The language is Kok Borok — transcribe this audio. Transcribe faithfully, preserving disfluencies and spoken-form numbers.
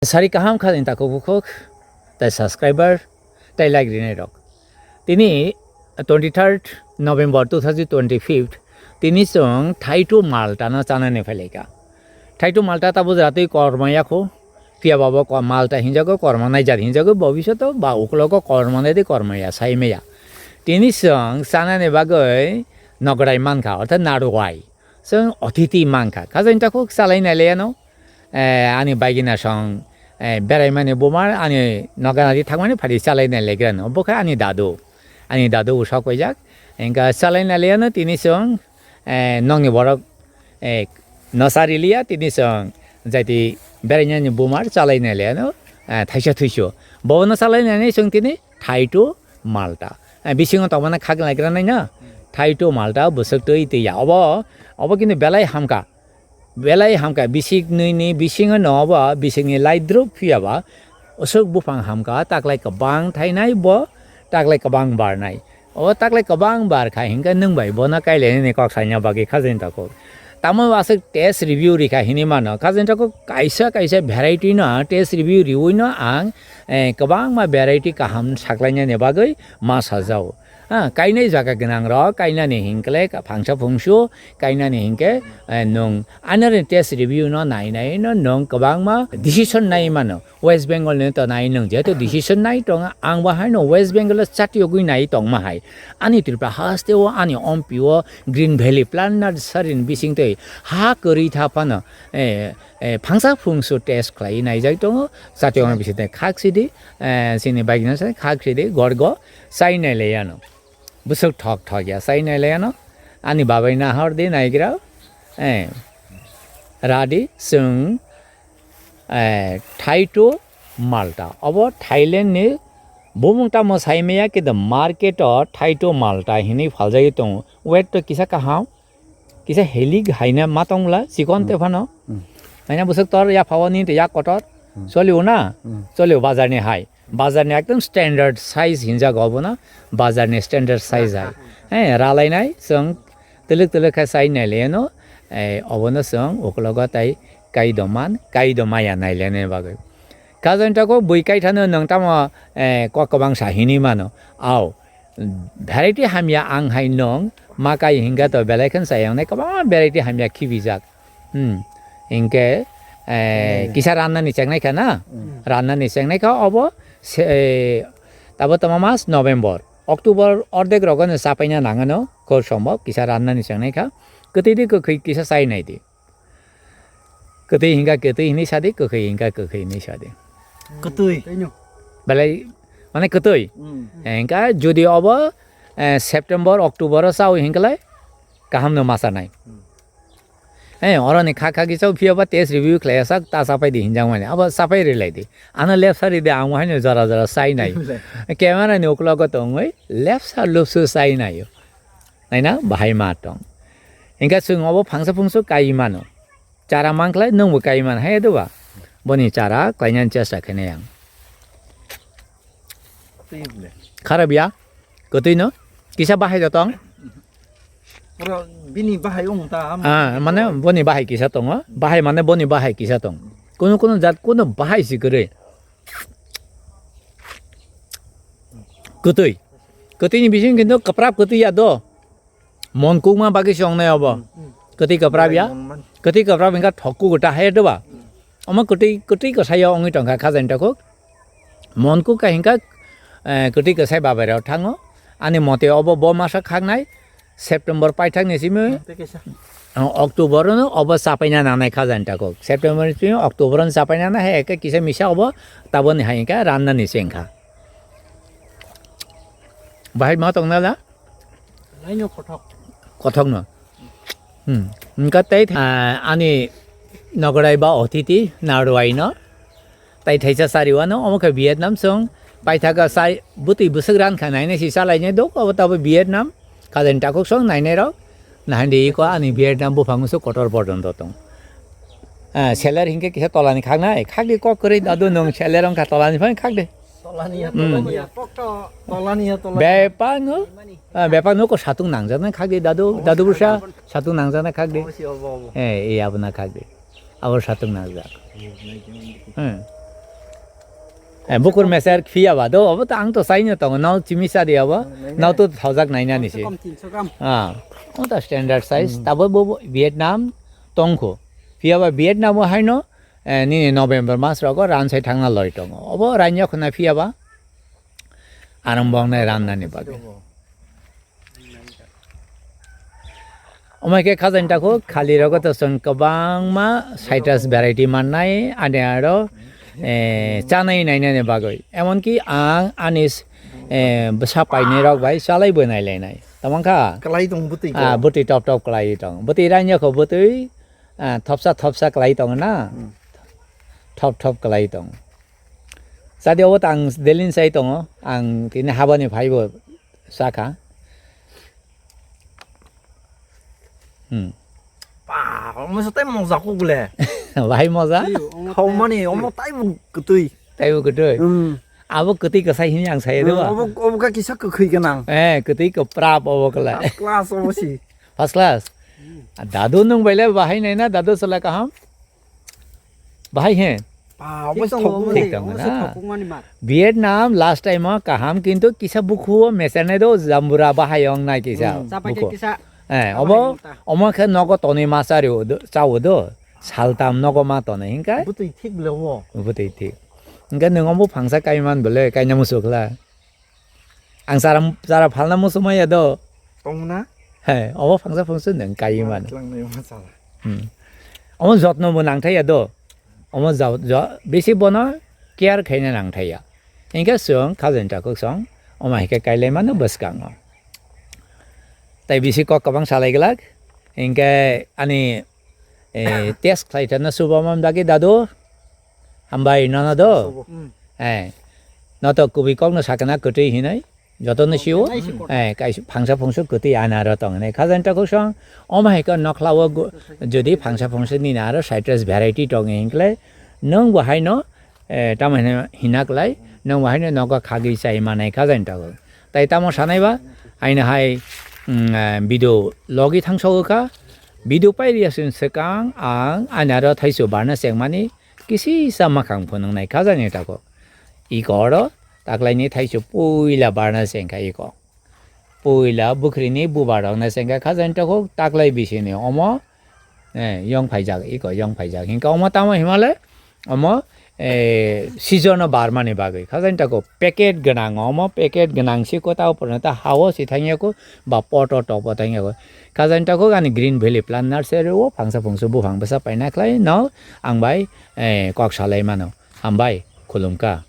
Sari kaham kha ni takhuk bukhuk, tai subscriber, tai like rinai rok. Tini twenty third November two thousand twenty-five, tini chwng Thaito Malta no chanani phailaika. Thaito Malta tabuk jatwi korma yakho, phiya ba bo ko-, Malta hinjago, korma nai jat hinjago, bobishoto ba uklogo korma nai de korma ya, sai maya. Tini chwng chanani bagwi nograi mankha, orthat narwai. Chwng othiti mankha. Kha jani takhuk chalai nai le ano. Eh, ani bagina song, eh, beraimani bumar, ani noganadi thangmani phadi chalai nai le grano. Bo kha ani dadu. Ani dadu usok waijak. Engka chalai nai le ano tini chwng, eh, nokni borok, eh, no chari liya tini chwng. Jaiti berainani bumar chalai nai le ano, eh, thaisa thuisu. Bo no chalai nai chwng tini Thaito Malta. Eh, bisingo tongmani khak naigra nai na. Thaito Malta bwswk twi twi ya. Obo, obo kintu belai hamkha. Belai hamkha. Bisik nwi ni bisingo no obo, bisik ni lai drup phiya ba. Uswk buphang hamkha, taklai kwbang thainai bo, taklai kwbang barnai. O taklai kwbang bar kha hinkhe nwng bai bono kailainani kok saina bagwi kha jani takhuk. Tamo aswk taste review rikha hinwi mano. Kha jani takhuk kaisa kaisa variety no taste review riui no ang, eh, kwbangma variety kaham saklainani bagwi ma sajao. Ha, kainai jaga gwnang rok, kainani hinkle ka-, phangsa phungsu, kainani hinkhe, eh, nwng anare taste review no nai nai no nwng kwbangma decision nai mano. West Bengal ni to nai nwng jehetu decision nai tongo, ang bo haino West Bengal o chati yogwi nai tongma hai. Ani Tripura haste o, ani ompi o, Green Valley Plant Nursery ni bising twi ha kwrwi tha phano, eh, eh, phangsa phungsu test khlai naijak tongo. Chati yogwi bising twi khak sidi, eh, chini bagina se khak sidi, gorgo chai nai le yano. Bwswk thok thok ya chai nai le yano. Ani babai nahor di naigra, eh, radi chwng Eh, Thaito Malta. Obo Thailand ni bumung tamo sai maya, kintu market o Thaito Malta hinwi phaljagwi tongo. Weight to kisa kaham, kisa helik haina ma tongla, chikon te phano. Hmm. Haina bwswk tor ya phawa ni te ya kotor. Hmm. Cholio na? Hmm. Cholio bazar ni hai. Bazar ni ekdom standard size hinjago obono. Bazar ni standard size hai. He, ralainai chwng twlwk twlwk khe chai nai le no, eh, obono chwng uklogo tai kai doman, kai domaya nai le nai bagwi. Kha jani takhuk bui kaithano nwng tamo, eh, kok kwbang sa hinwi mano. Au, variety hamya ang hai nwng ma kai hinkhe to belai kheno chayang nai kwbangma variety hamya khibijak. Hmm. Hinkhe, eh, kisa rannani chengnai kha na? Hmm. Rannani chengnai kha obo se, eh, tabo tamo mas November. October ordek rogo no chapaina nangano, khor sombo kisa rannani chengnai kha. Kwtwi di kwkhwi kisa chai nai di. Kwtwi hinkha kwtwi hinwi sadi, kwkhwi hinkha kwkhwi hinwi sadi. Kwtwi. Belai, mane kwtwi. Hmm. Hinkha jodi obo, eh, September, October o chawi hinkalai kaham no ma chanai. Hmm. Eh, oroni kha kha kisa phiya ba test review khlai sak ta chapai di hinjang mani. Abo chapai rilai di. Ano left side di ang haino jora jora sai nai. Camera ni uklogo tongwi left side lupsu sai nai. Naina bahai ma tong. Hinkha chwng obo phangsa phungsu kai mano. Chara mankhlai nwngbo kai man hai doba. Boni chara klainani chesta khainai ang. Twi bole. Kharap ya? Kwtwi no? Kisa bahai da tong? Oro bini bahai wng ta, am-, Ah, mane boni bahai kisa tongo. Bahai mane boni bahai kisa tong. Kunu kunu jat kunu bahai si kwrwi. Kwtwi. Kwtwi ni bising kintu kwprap kwtwi ya do. Mon kukma bagwi se wngnai obo. Hmm, hmm. Kwtwi kwprap ya. Mon man. Kwtwi kwprap wngkha thok kugo ta hai doba. Hmm. Omo kwtwi, kwtwi kwsai ya wngwi tongkha kha jani takhuk. Mon kuk kha hinkha, eh, kwtwi kwsai babai rok thango. Ani mote obo bo masa khaknai September paithak ni simi. Hmm, tei kaisa. Oh, October no obo chapaina nanai kha jani takhuk. September ni simi October no chapaina nanai hai khe kisa misa obo taboni hai hinkha rannani se wngkha. Bahai ma tongna da? Laino kothok. Kothok no. Hmm. Wngkha tei, ah, ani nograi ba othiti narwai no. Tai thaisa sariwano, omo khe Vietnam song. Paithago sai bwtwi bwswk ran kha nainai si chalainai dok, abo tabo Vietnam. Kha jani takhuk song nainai rok. Nahandi iko ani Vietnam buphang usu kotor borjon dotong. Ah, seller hinkhe kisa tolani khaknai. Khakdi kok kwrwi dadu nwng seller wngkha tolani phai khakdi. Tolani ya, hmm, tolani ya. Pokto, tolani ya, tolani ya. Bepang o. Ah, bepang no ko satung nangjaknai khakdi dadu, dadu busa satung nangjaknai khakdi. Obo si obo, obo. Eh, iya abona khakdi. Abo satung nangjak. Hmm, nai jeng. Hmm. Eh, bukur meser phiya ba do, obo to ang to saino tongo, no chimi sa di obo, no to thojak nainani se. Kom tinso gram. Ah, o ta standard size, tabo bo bo Vietnam tongkho. Phiya ba Vietnam o haino, eh, nini November mas rogo ran sai thangna loi tongo. Obo ranya khuna phiya ba, arang bong nai ran nani bagwi. Omo khe khajaini takhuk khali rogo to chwng kwbangma citrus variety mannai, ani aro, eh, chanai nainani bagwi. Emonki ang ani, eh, bwsa painai rok bai chalai bo nai lainai. Tamo wngkha? Kwlai tong bwtwi ko. Ah, bwtwi top top kwlai tong. Bwtwi ranya kho bwtwi, ah, thopsa thopsa kwlai tong na. Hmm. Thop thop kwlai tong. Chadi obo to ang delin sai tongo. Ang tini habani phaibo sakha. Hmm. Pa, omo se tai moja kuk le. Bahai moja? Iyo, omo Hau tai mani, omo tai bu kwtwi. Taibo kwtwi. Hmm. Abo kwtwi kwsai hini ang saya Hmm, deba. Obo, obo ka kisa kwkhwi gwnang. Eh, kwtwi kwprap obo kala. First class obo si. First class. Hmm. A, dadu nung baile bahai nai na, dadu sala kaham? Bahai he. Ah, obo Thik tongo, thok-, obo thik thik, tongo obo na. Thokmani ma. Vietnam last time o kaham, kintu kisa bukhu o mesene do jambura bahai ong nai kisa Hmm. Chapa khe bukhu. Kisa Eh, bahai obo, ong ta. Omo khe nogo tonwi ma chari o do, cha o do. Saltam nogo ma tonwi hinkai. Bwtwi thik le obo. Bwtwi thik. Hinkai nwng obo phangsa kai man bole, kaina musu khla. Ang chara, chara phalna muchung maya do. Tong na? He, obo phangsa phungsu nwng kai mano. Tlang nai ma chala. Hmm. Omo jotno bo nangthai ya do. Omo ja, ja, bisi bono care khaina nangthai ya. Hinkhe chwng khajaini takhuk chwng, omo hai khe kai lai mano bwskango. Tai bisi kok kwbang salai glak. Hinkhe ani, eh, test khlai thana subo man bagwi dadu. Hambai nono do. Subo. Hmm. Eh. No to kubui kok no sakana kwtwi hinai. Joto no siwo. Nai si kok. Eh, kaisa phangsa phungsu kwtwi ana ro tong hinai. Khajaini takhuk chwng. Omo hai khe nokhla o gu-, jodi phangsa phungsu nini aro citrus variety tong hinkhlai. Nwng bo hai no, eh, tamo hino hina klai. Nwng bo hai no nogo khagwi chai manai khajaini takhuk. Tai tamo sanai ba, aina hai, mm, eh, video logi thangsogo kha. Video pairiya sin swkang ang aina ro thaisu barna chengmani kisisa makhang phunuknai khajaini takhuk. Iko oro taklaini thaisu puila barna chengkha iko. Puila bwkhrini bubar rokna chengkha khajaini takhuk taklai bisini omo, eh, yong phaijak, iko yong phaijak. Hinkhe omo tamo himale, omo, eh, season o barmani bagwi. Khajaini takhuk packet gwnang, omo packet gwnang si kwtal purno ta hao si thangya ko, ba poto topo thangya ko. Khajaini takhuk ani Green Valley Plant Nursery o phangsa phungsu buphang bwsa paina khlai no ang bai, eh, kok salai mano. Hambai, khulumkha.